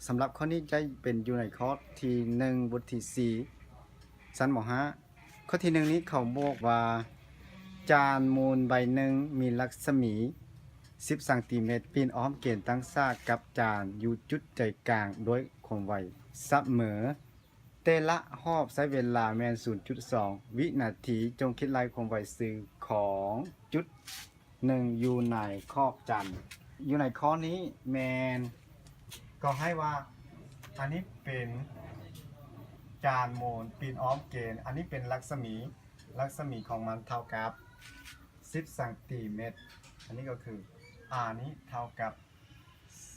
ສຳລັບຂໍ້ນີ້ຈະເປັນຢູ່ໃນຂໍ້ທີໜຶ່ງ ບົດທີສີ່ ຊັ້ນ ມ.ຫ້າ. ຂໍ້ທີໜຶ່ງນີ້ເຂົາບອກວ່າ ຈານມູນໃບໜຶ່ງມີລັດສະໝີສິບຊັງຕີແມັດ ປິ່ນອ້ອມເກນຕັ້ງສາກກັບຈານຢູ່ຈຸດໃຈກາງດ້ວຍຄວາມໄວສະເໝີ. ແຕ່ລະຮອບໃຊ້ເວລາແມ່ນສູນຈຸດສອງວິນາທີ. ຈົ່ງຄິດໄລ່ຄວາມໄວສື່ຂອງຈຸດໜຶ່ງຢູ່ໃນຂອບຈັນ. ຢູ່ໃນຂໍ້ນີ້ແມ່ນ ກໍໃຫ້ວ່າ ອັນນີ້ເປັນຈານໂມນປິ່ນອ້ອມເກນ, ອັນນີ້ເປັນລັດສະໝີ, ລັດສະໝີຂອງມັນເທົ່າກັບສິບຊັງຕີແມັດ. ອັນນີ້ກໍຄື R ນີ້ເທົ່າກັບ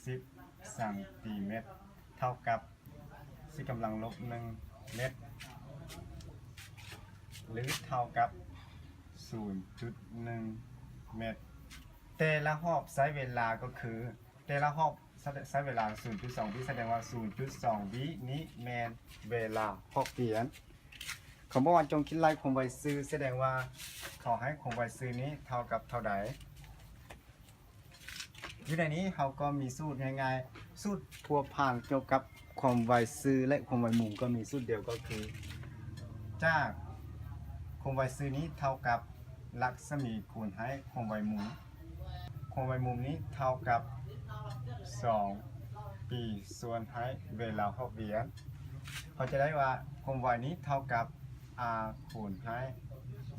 ສິບຊັງຕີແມັດ ເທົ່າກັບ ຊິກຳລັງລົບໜຶ່ງແມັດ ຫຼື ເທົ່າກັບສູນຈຸດໜຶ່ງແມັດ. ແຕ່ລະຮອບໃຊ້ເວລາກໍຄື ແຕ່ລະຮອບໃຊ້ ໃຊ້ເວລາສູນຈຸດສອງວິ ສະແດງວ່າສູນຈຸດສອງວິນີ້ແມ່ນເວລາຮອບວຽນ. ເຂົາບອກວ່າຈົ່ງຄິດໄລ່ຄວາມໄວສື່ ສະແດງວ່າເຂົາໃຫ້ຄວາມໄວສື່ນີ້ເທົ່າກັບເທົ່າໃດ? ຢູ່ໃນນີ້ເຮົາກໍມີສູດງ່າຍໆ, ສູດພົວພັນກ່ຽວກັບຄວາມໄວສື່ ແລະ ຄວາມໄວມຸມກໍມີສູດດຽວ ກໍຄື ຈາກຄວາມໄວສື່ນີ້ເທົ່າກັບລັດສະໝີຄູນໃຫ້ຄວາມໄວມຸມ, ຄວາມໄວມຸມນີ້ເທົ່າກັບສອງປີສ່ວນໃຫ້ເວລາຮອບວຽນ. ເຮົາຈະໄດ້ວ່າຄວາມໄວນີ້ເທົ່າກັບ R ຄູນໃຫ້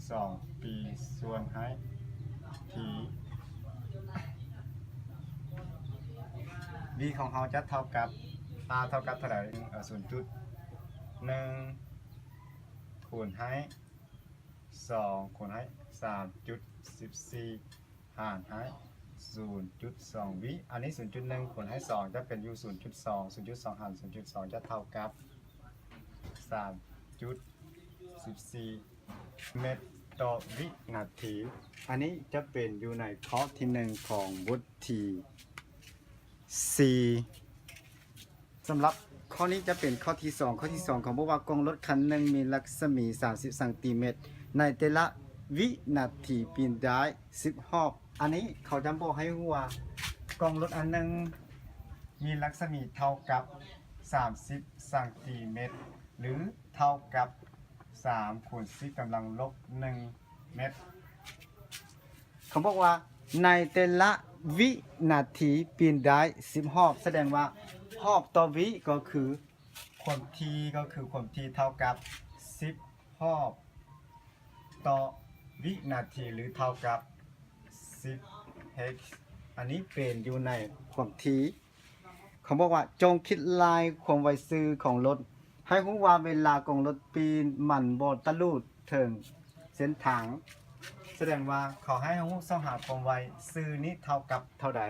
ສອງປີສ່ວນໃຫ້ T. V ຂອງເຮົາຈະເທົ່າກັບ R ເທົ່າກັບເທົ່າໃດ? ເອີ ສູນຈຸດໜຶ່ງຄູນໃຫ້ສອງຄູນໃຫ້ສາມຈຸດສິບສີ່ ຫານໃຫ້ສູນຈຸດສອງວິ. ອັນນີ້ສູນຈຸດໜຶ່ງຄູນໃຫ້ສອງຈະເປັນຢູ່ສູນຈຸດສອງ, ສູນຈຸດສອງຫານສູນຈຸດສອງຈະເທົ່າກັບສາມຈຸດສິບສີ່ແມັດຕໍ່ວິນາທີ. ອັນນີ້ຈະເປັນຢູ່ໃນຂໍ້ທີໜຶ່ງຂອງບົດທີສີ່. ສຳລັບຂໍ້ນີ້ຈະເປັນຂໍ້ທີສອງ. ຂໍ້ທີສອງ ເຂົາບອກວ່າ ກອງລົດຄັນໜຶ່ງມີລັດສະໝີສາມສິບຊັງຕີແມັດ ໃນແຕ່ລະວິນາທີປິ່ນໄດ້ສິບຮອບ. ອັນນີ້ເຂົາຈະບອກໃຫ້ຮູ້ວ່າ ກອງລົດອັນໜຶ່ງມີລັດສະໝີເທົ່າກັບສາມສິບຊັງຕີແມັດ ຫຼື ເທົ່າກັບສາມຄູນສີ່ກຳລັງລົບໜຶ່ງແມັດ. ເຂົາບອກວ່າ ໃນແຕ່ລະວິນາທີປິ່ນໄດ້ສິບຮອບ, ສະແດງວ່າຮອບຕໍ່ວິກໍຄືຄວາມຖີ່, ກໍຄືຄວາມຖີ່ເທົ່າກັບສິບຮອບຕໍ່ວິນາທີ ຫຼື ເທົ່າກັບສິບເຮັກ. ອັນນີ້ເປັນຢູ່ໃນຄວາມຖີ່. ເຂົາບອກວ່າ ຈົ່ງຄິດໄລ່ຄວາມໄວສື່ຂອງລົດ ໃຫ້ຮູ້ວ່າເວລາຂອງລົດປິ່ນມັນບໍ່ຕະຫຼຸດເຖິງເສັ້ນທາງ. ສະແດງວ່າເຂົາໃຫ້ເຮົາຮູ້ຊອກຫາຄວາມໄວສື່ນີ້ເທົ່າກັບເທົ່າໃດ.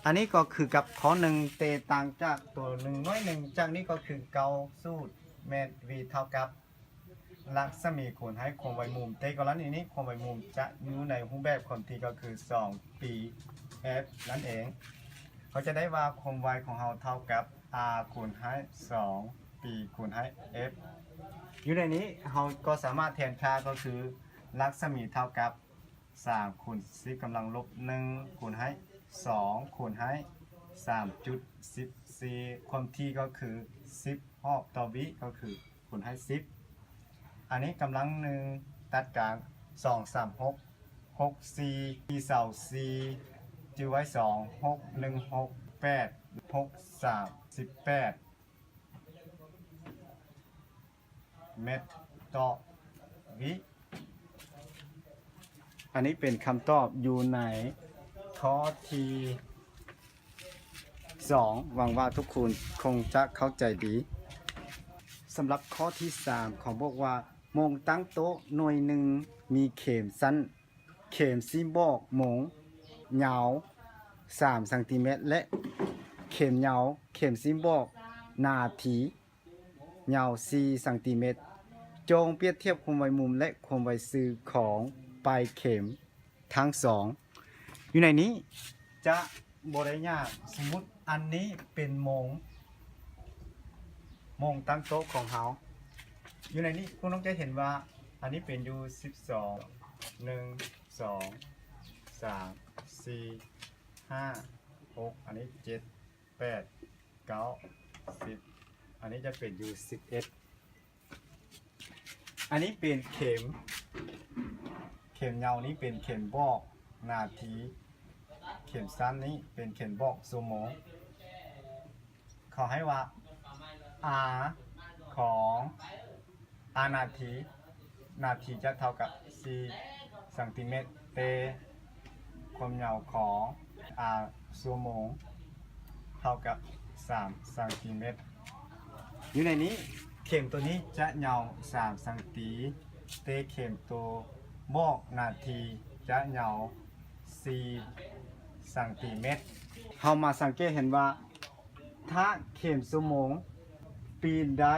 ອັນນີ້ກໍຄືກັບຂໍ້ໜຶ່ງ ແຕ່ຕ່າງຈາກຕົວໜຶ່ງໜ້ອຍໜຶ່ງ. ຈາກນີ້ກໍຄືເກົ້າສູດ ແມັດ V ເທົ່າກັບລັດສະໝີຄູນໃຫ້ຄວາມໄວມຸມ. ແຕ່ກໍລະນີນີ້ຄວາມໄວມຸມຈະຢູ່ໃນຮູບແບບຄວາມຖີ່ ກໍຄືສອງປີ F ນັ້ນເອງ. ເຮົາຈະໄດ້ວ່າຄວາມໄວຂອງເຮົາເທົ່າກັບ R ຄູນໃຫ້ສອງປີຄູນໃຫ້ F. ຢູ່ໃນນີ້ເຮົາກໍສາມາດແທນຄ່າ ກໍຄືລັດສະໝີເທົ່າກັບສາມຄູນສີ່ກຳລັງລົບໜຶ່ງຄູນໃຫ້ສອງຄູນໃຫ້ສາມຈຸດສິບສີ່ ຄວາມຖີ່ກໍຄືສິບຮອບຕໍ່ວິ ກໍຄືຄູນໃຫ້ສິບ. ອັນນີ້ກຳລັງໜຶ່ງຕັດກາງ ສອງສາມຫົກ ຫົກສີ່ ສີ່ເສົາສີ່ ຈື່ໄວ້ສອງ ຫົກໜຶ່ງຫົກ ແປດ ຫົກສາມ ສິບແປດ ແມັດຕໍ່ວິ. ອັນນີ້ເປັນຄຳຕອບຢູ່ໃນຂໍ້ທີສອງ. ຫວັງວ່າທຸກຄົນຄົງຈະເຂົ້າໃຈດີ. ສຳລັບຂໍ້ທີສາມ ເຂົາບອກວ່າ ໂມງຕັ້ງໂຕະໜ່ວຍໜຶ່ງມີເຂັມສັ້ນ ເຂັມຊີ້ບອກໂມງ ຍາວສາມຊັງຕີແມັດ ແລະ ເຂັມຍາວ ເຂັມຊີ້ບອກນາທີ ຍາວສີ່ຊັງຕີແມັດ. ຈົ່ງປຽບທຽບຄວາມໄວມຸມ ແລະ ຄວາມໄວສື່ຂອງປາຍເຂັມທັງສອງ. ຢູ່ໃນນີ້ຈະບໍ່ໄດ້ຍາກ. ສົມມຸດອັນນີ້ເປັນໂມງ ໂມງຕັ້ງໂຕະຂອງເຮົາ. ຢູ່ໃນນີ້ພວກນ້ອງຈະເຫັນວ່າ ອັນນີ້ເປັນຢູ່ສິບສອງ ໜຶ່ງ ສອງ ສາມ ສີ່ ຫ້າ ຫົກ ອັນນີ້ເຈັດ ແປດ ເກົ້າ ສິບ ອັນນີ້ຈະເປັນຢູ່ສິບເອັດ. ອັນນີ້ເປັນເຂັມ ເຂັມຍາວນີ້ເປັນເຂັມບອກນາທີ, ເຂັມສັ້ນນີ້ເປັນເຂັມບອກຊົ່ວໂມງ. ເຂົາໃຫ້ວ່າ R ຂອງ R ນາທີ, ນາທີຈະເທົ່າກັບສີ່ຊັງຕີແມັດ, ແຕ່ຄວາມຍາວຂອງ R ຊົ່ວໂມງເທົ່າກັບສາມຊັງຕີແມັດ. ຢູ່ໃນນີ້ ເຂັມໂຕນີ້ຈະຍາວສາມຊັງຕີ, ແຕ່ເຂັມໂຕບອກນາທີຈະຍາວສີ່ຊັງຕີແມັດ. ເຮົາມາສັງເກດເຫັນວ່າ ຖ້າເຂັມຊົ່ວໂມງປິ່ນໄດ້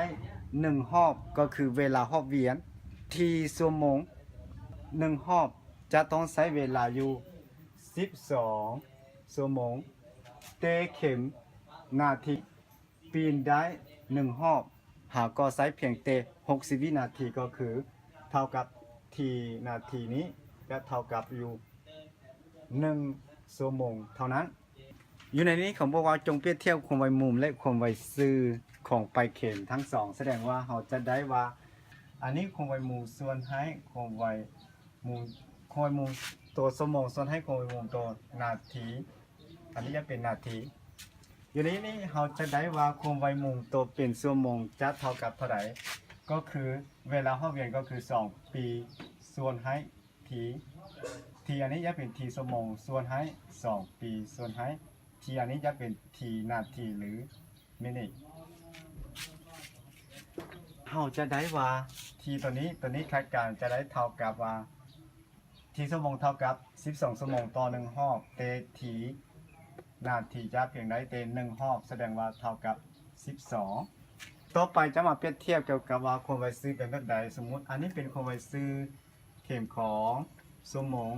ໜຶ່ງຮອບ ກໍຄືເວລາຮອບວຽນ, ທີ່ຊົ່ວໂມງໜຶ່ງຮອບຈະຕ້ອງໃຊ້ເວລາຢູ່ສິບສອງຊົ່ວໂມງ, ແຕ່ເຂັມນາທີ ປິ່ນໄດ້ໜຶ່ງຮອບ ເຮົາກໍໃຊ້ພຽງແຕ່ຫົກສິບວິນາທີ ກໍຄືເທົ່າກັບທີ່ນາທີນີ້ຈະເທົ່າກັບຢູ່ໜຶ່ງຊົ່ວໂມງເທົ່ານັ້ນ. ຢູ່ໃນນີ້ເຂົາບອກວ່າ ຈົ່ງປຽບທຽບຄວາມໄວມຸມ ແລະ ຄວາມໄວຊື່ຂອງປາຍເຂັມທັງສອງ. ສະແດງວ່າເຮົາຈະໄດ້ວ່າ ອັນນີ້ຄວາມໄວມຸມສ່ວນໃຫ້ຄວາມໄວມຸມ, ຄວາມໄວມຸມຕົວຊົ່ວໂມງສ່ວນໃຫ້ຄວາມໄວມຸມຕົວນາທີ. ອັນນີ້ຈະເປັນນາທີ. ຢູ່ໃນນີ້ເຮົາຈະໄດ້ວ່າຄວາມໄວມຸມຕົວເປັນຊົ່ວໂມງຈະເທົ່າກັບເທົ່າໃດ? ກໍຄືເວລາຮອບວຽນກໍຄືສອງປີສ່ວນໃຫ້ທີ, ທີອັນນີ້ຈະເປັນທີຊົ່ວໂມງສ່ວນໃຫ້ສອງປີສ່ວນໃຫ້ທີ, ອັນນີ້ຈະເປັນທີນາທີ ຫຼື ມິນິດ. ເຮົາຈະໄດ້ວ່າທີຕົວນີ້, ຕົວນີ້ຄາດການຈະໄດ້ເທົ່າກັບວ່າ ທີຊົ່ວໂມງເທົ່າກັບສິບສອງຊົ່ວໂມງຕໍ່ໜຶ່ງຮອບ, ແຕ່ທີນາທີຈະພຽງໄດ້ແຕ່ໜຶ່ງຮອບ, ສະແດງວ່າເທົ່າກັບສິບສອງ. ຕໍ່ໄປຈະມາປຽບທຽບກ່ຽວກັບວ່າຄວາມໄວຊື່ເປັນແບບໃດ. ສົມມຸດອັນນີ້ເປັນຄວາມໄວຊື່ເຂັມຂອງຊົ່ວໂມງ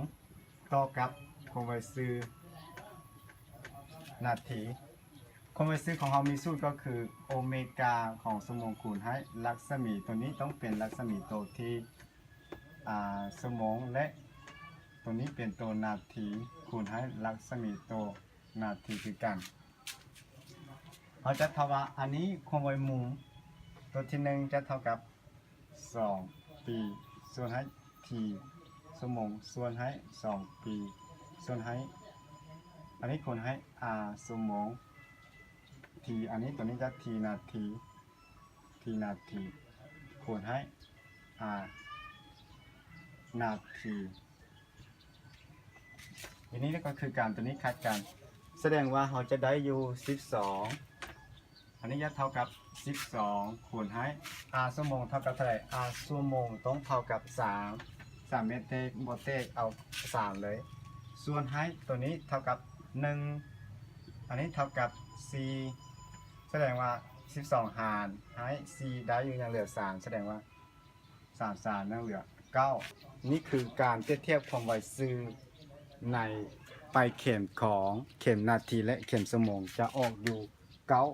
ຕໍ່ກັບຄວາມໄວຊື່ນາທີ. ຄວາມໄວຊື່ຂອງເຮົາມີສູດກໍຄືໂອເມກາຂອງຊົ່ວໂມງຄູນໃຫ້ລັກສະໝີ, ຕົວນີ້ຕ້ອງເປັນລັກສະໝີໂຕທີ່ ອ່າ ຊົ່ວໂມງ ແລະ ຕົວນີ້ເປັນໂຕນາທີ ຄູນໃຫ້ລັກສະໝີໂຕນາທີຄືກັນ. ເຮົາຈະເທົ່າວ່າ ອັນນີ້ຄວາມໄວມຸມ ຕົວທີໜຶ່ງຈະເທົ່າກັບສອງປີ ສ່ວນໃຫ້ທີຊົ່ວໂມງ ສ່ວນໃຫ້ສອງປີ ສ່ວນໃຫ້ ອັນນີ້ຄູນໃຫ້ R ຊົ່ວໂມງ, ທີ ອັນນີ້ ຕົວນີ້ຈະທີນາທີ ທີນາທີ ຄູນໃຫ້ R ນາທີ. ທີນີ້ກໍຄືການ ຕົວນີ້ຄາດການ ສະແດງວ່າເຮົາຈະໄດ້ຢູ່ສິບສອງ, ອັນນີ້ຈະເທົ່າກັບສິບສອງ ຄູນໃຫ້ R ຊົ່ວໂມງເທົ່າກັບເທົ່າໃດ? R ຊົ່ວໂມງຕ້ອງເທົ່າກັບສາມ, ສາມແມ່ນແຕກ ບໍ່ແຕກ ເອົາສາມເລີຍ ສ່ວນໃຫ້ຕົວນີ້ເທົ່າກັບໜຶ່ງ, ອັນນີ້ເທົ່າກັບສີ່ ສະແດງວ່າສິບສອງຫານໃຫ້ສີ່ໄດ້ຢູ່ ຍັງເຫຼືອສາມ ສະແດງວ່າສາມ ສາມ ຍັງເຫຼືອເກົ້າ. ນີ້ຄືການປຽບທຽບຄວາມໄວຊື່ໃນປາຍເຂັມຂອງເຂັມນາທີ ແລະ ເຂັມຊົ່ວໂມງ ຈະອອກຢູ່ເກົ້າ